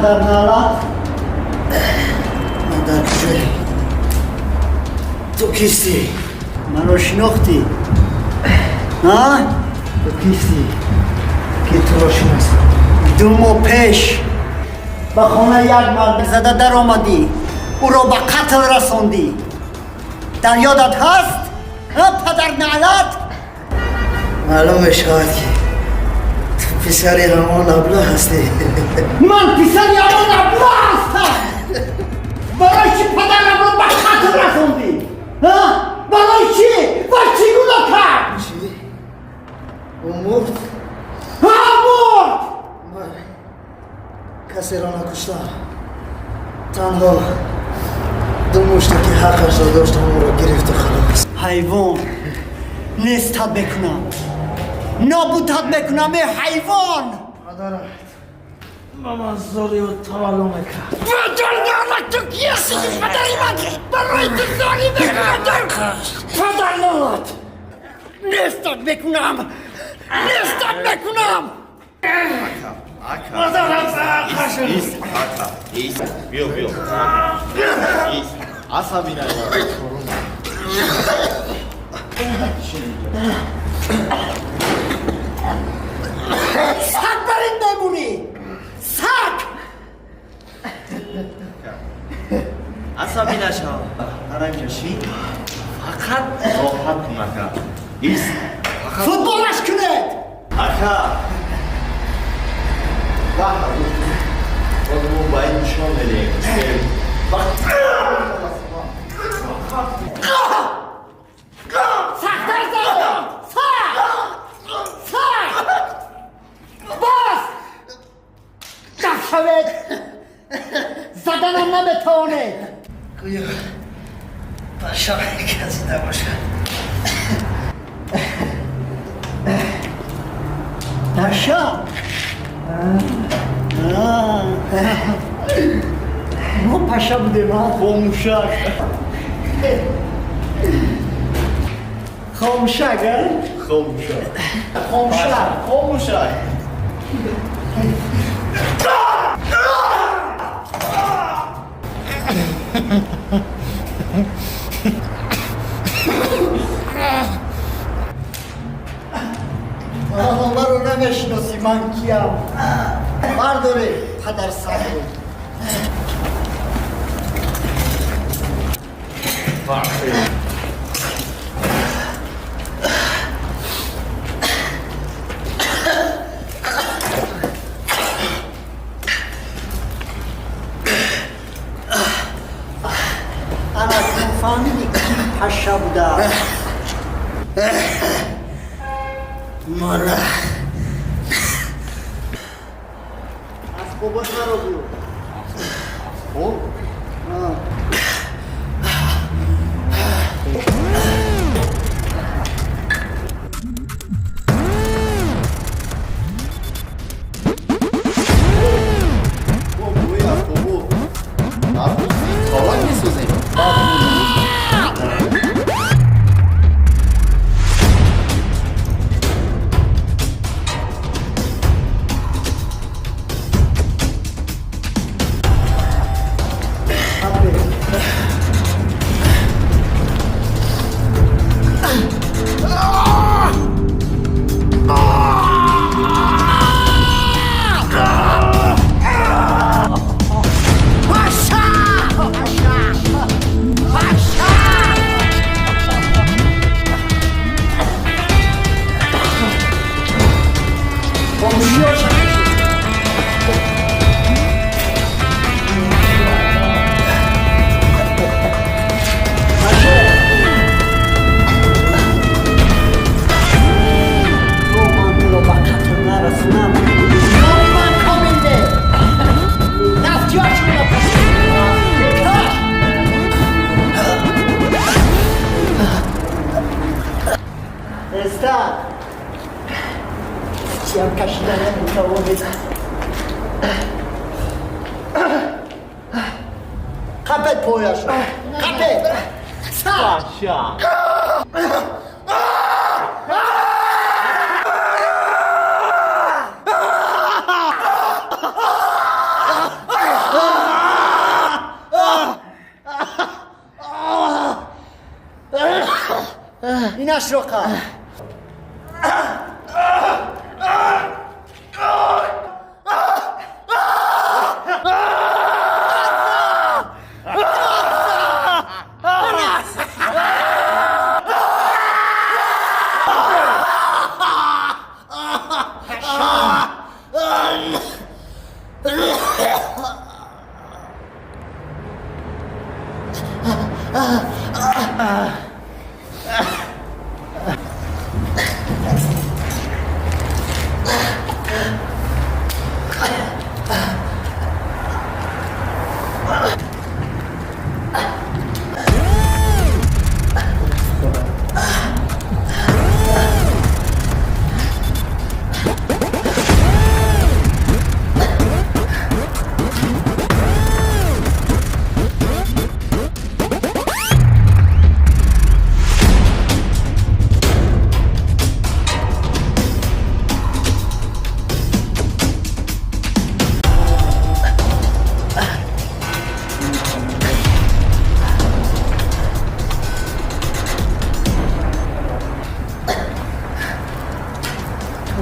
Падар налат. Ман дар куҷоям? Ту кистӣ? Маро шинохтӣ? А? Ту кистӣ, ки туро шиносам? 2 моҳ пеш ба хонаи як мард зада даромадӣ, ӯро ба қатл расондӣ. Дар ёдат ҳаст, а, падар налат? Маълум мешавад, ки ту писари ҳамон абла ҳастӣ. Ман писари ҳамон абла ҳастам. Барои чӣ падарамро ба қатл расондӣ, а? Барои чӣ ва чӣ гуноҳ кард? Чӣ? Ӯ мурд? Ҳа, мурд. Ман касеро накуштам. Танҳо ду муште, ки ҳаққашро доштам, ӯро гирифту халос. Ҳайвон, нестат мекунам, нобудат мекунам, э ҳайвон! Падарат ба ман зорию тавалло мекард. Падар налат, ту ки ҳастӣ, ки падари ман барои ту зорӣ мекунад? Падар налат, нестат мекунам, нестат мекунам! Ист, ака, ист. Биё, биё. Ист. Асабӣ нашав. Саг бар ин мемонӣ, саг! Асабӣ нашав. Ана инҷа шин. Фақат роҳат кун, ака. Ист. Фақат Футболаш кунед! Ака. 10,000. Боз мо ба ин нишон медиҳем. Сахттар занед! Сахт, сахт! Бас! Даф шавед! Заданам наметавонед! Гӯё пашаи газида бошад. Паша? Мо паша будем, а? Бо мушак. Хомшак, а? Хомушак. Хомшак. Хомушак. Маро намешиносӣ, ман киям. Бардоре, падар сагро. Бахе. Ана фаҳмидӣ, ки паша будааст? Мара. Асбобои маро биёр. Хуб. А. Бо бӯи асбобу арбузи ковак месозем. Апе. Паша! Паша! Паша! Хомӯшиёша. Паше! То ман туро ба қатл нарасонам, номи ман Комил не. Нафтиёшонро каш! Эста! Чиам кашида наметавонед. Қапет пояшро! Қапет! Сар! Паша. Инашро қа.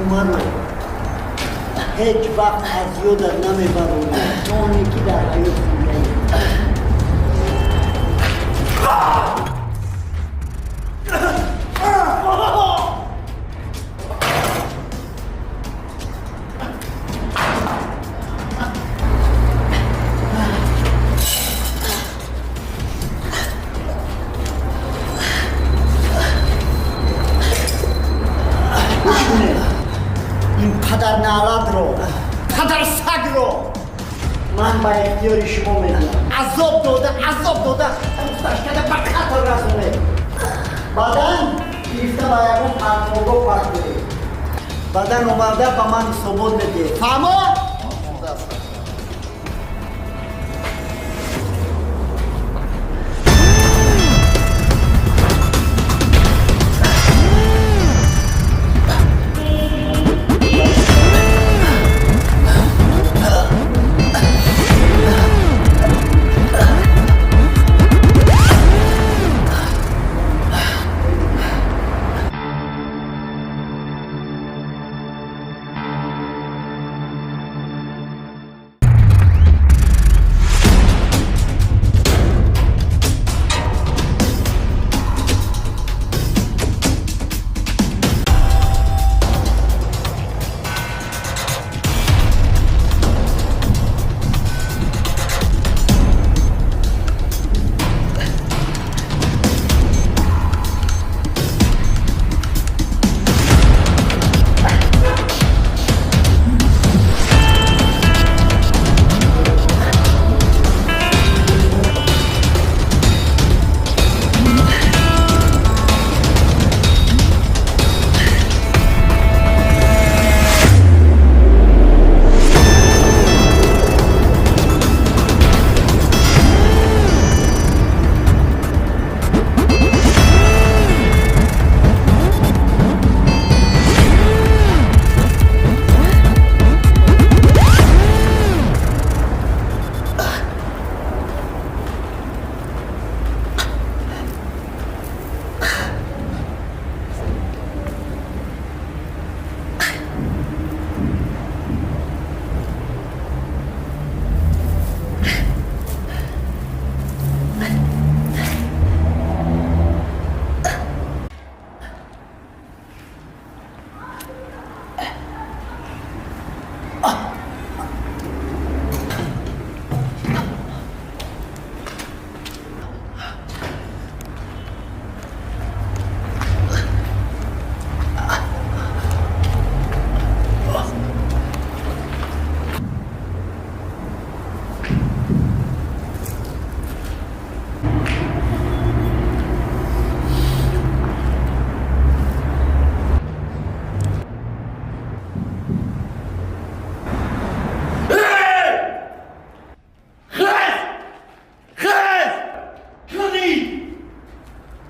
Ту маро ҳеҷ вақт аз ёдат намебарорӣ, доне ки дар ҳаёт зиндаӣ. Гӯш кунед, ин падарнаълатро, падарсагро ман ба ихтиёри шумо медиҳам. Азоб дода, азоб дода, гуфташ карда ба қатл расонед. Баъдан гирифта ба ягон партовгоҳ партоед. Баъдан омада ба ман ҳисобот медиҳед. Фаҳмо?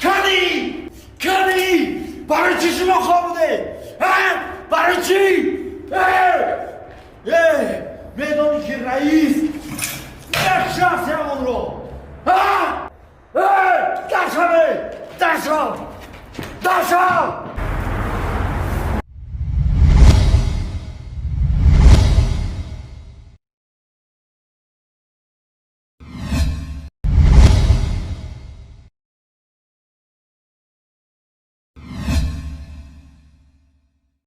Кани! Кани! Барои чӣ шумо хоб будед? Барои чӣ? Медонӣ ки раис як шахси ҳамонро. Дашаве! Дашав! Даша!